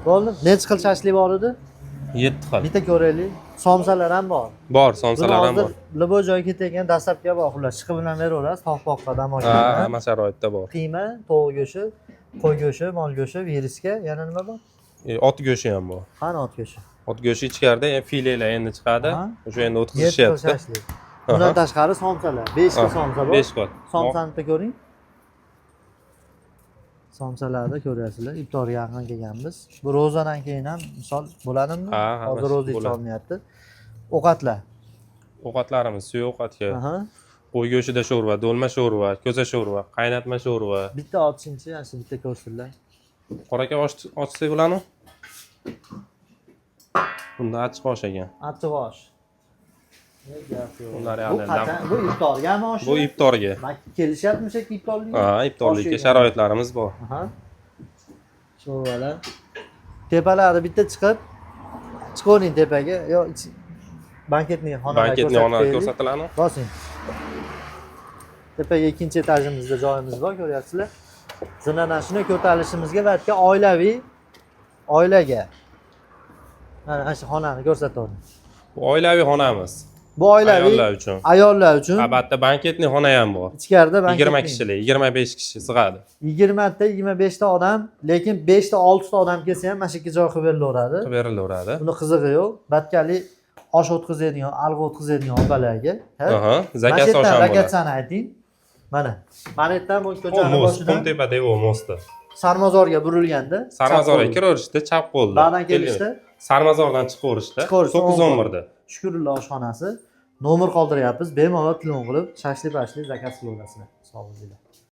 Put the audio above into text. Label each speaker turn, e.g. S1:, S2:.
S1: Bo'ldi. Necha xil shashlik bor edi?
S2: 7 xil.
S1: Bitta ko'raylik. Somsalar ham bor.
S2: Bor,
S1: Buni
S2: somsalar ham
S1: hozir
S2: bor.
S1: Любой joyga ketayotgan dastlabki bor, xullas, chiqib bilan beraverasiz, tog'-poqqa dam
S2: Ha,
S1: olganda.
S2: hamma sharoitda bor.
S1: Qiyma, tovuq go'shti, qo'y go'shti, mol go'shti, veriska, yana nima bor?
S2: Ot go'shti ham bor.
S1: Qani ot go'shti?
S2: Ot go'shti ichkarida, filelar endi chiqadi. O'sha endi
S1: 7 xil
S2: o'tkazishyapti.
S1: shashlik. Bundan tashqari somsalar, 5 xil somsa bor.
S2: 5 xil.
S1: Somsani bitta ko'ring. Somsalarni ko'ryapsizlar. Iftorga yaqin kelganmiz. Bu ro'zadan keyin ham misol bo'ladimi?
S2: Ha, hammasi
S1: Hozir ro'za
S2: bo'ladi.
S1: icholmayapti. Ovqatlar.
S2: Ovqatlarimiz suyuq ovqatga. Qo'y go'shtida sho'rva, do'lma sho'rva, ko'za sho'rva, qaynatma sho'rva.
S1: Bitta ochsinchi, ana shu bitta ko'rsinlar.
S2: Qora aka, ochsak bo'ladimi? Bunda achchiq osh ekan.
S1: Achchiq osh. Ne gap yo'q.
S2: Bunlar
S1: Bu
S2: ya'ni
S1: qachon? Bu iftorgami osh?
S2: Bu iftorga.
S1: Kelishyaptimi shekilli iftorlikka?
S2: Ha, iftorlikka
S1: Osh yegan.
S2: sharoitlarimiz bor.
S1: Sho'rvalar. Tepalari bitta chiqib, chiqavering tepaga. Yo, банкетный xonalar
S2: Банкетный
S1: ko'rsatib
S2: xonalar
S1: beraylik.
S2: ko'rsatiladi.
S1: Bosing. Tepaga ikkinchi etajimizda joyimiz bor, ko'ryapsizlar. Zinadan shuni ko'tarilishimizga va yerga oilaviy oilaga. Mana shu xonani ko'rsatavering.
S2: Bu oilaviy xonamiz.
S1: Bu oilaviy
S2: Ayollar uchun.
S1: Ayollar uchun.
S2: Albatta, банкетный xona ham bor.
S1: Ichkarida
S2: 20
S1: банкетный.
S2: Kishilik, 25 kishi sig'adi.
S1: 20 ta, 25 ta odam, lekin 5 ta, 6 ta odam kelsa ham mana shu yerga joy qilib berilaveradi.
S2: Qilib berilaveradi.
S1: Buni qizig'i yo'q. Batkali osh o'tkazadigan, alg'a o'tkazadigan opalarga. Ha?
S2: Aha,
S1: Mana
S2: заказ
S1: shu
S2: osh
S1: yerdan
S2: ham bo'ladi.
S1: Lokatsiyani ayting. Mana. Mana yerdan bu
S2: O
S1: ko'chani
S2: мост,
S1: boshidan
S2: Qumtepadagi o мост da.
S1: Sarmozorga burilganda chap
S2: Sarmazorga
S1: qo'lda.
S2: kiraverishda chap qo'lda.
S1: Ba'dan kelishda?
S2: Sarmazordan chiqaverishda
S1: Chiqaverishda o'ng
S2: 911 da.
S1: Shukrullo oshxonasi. Nomer qoldiryapmiz. Bemalol telefon qilib, shashlik pashlik заказ qilaverasizlar. Sog' bo'linglar.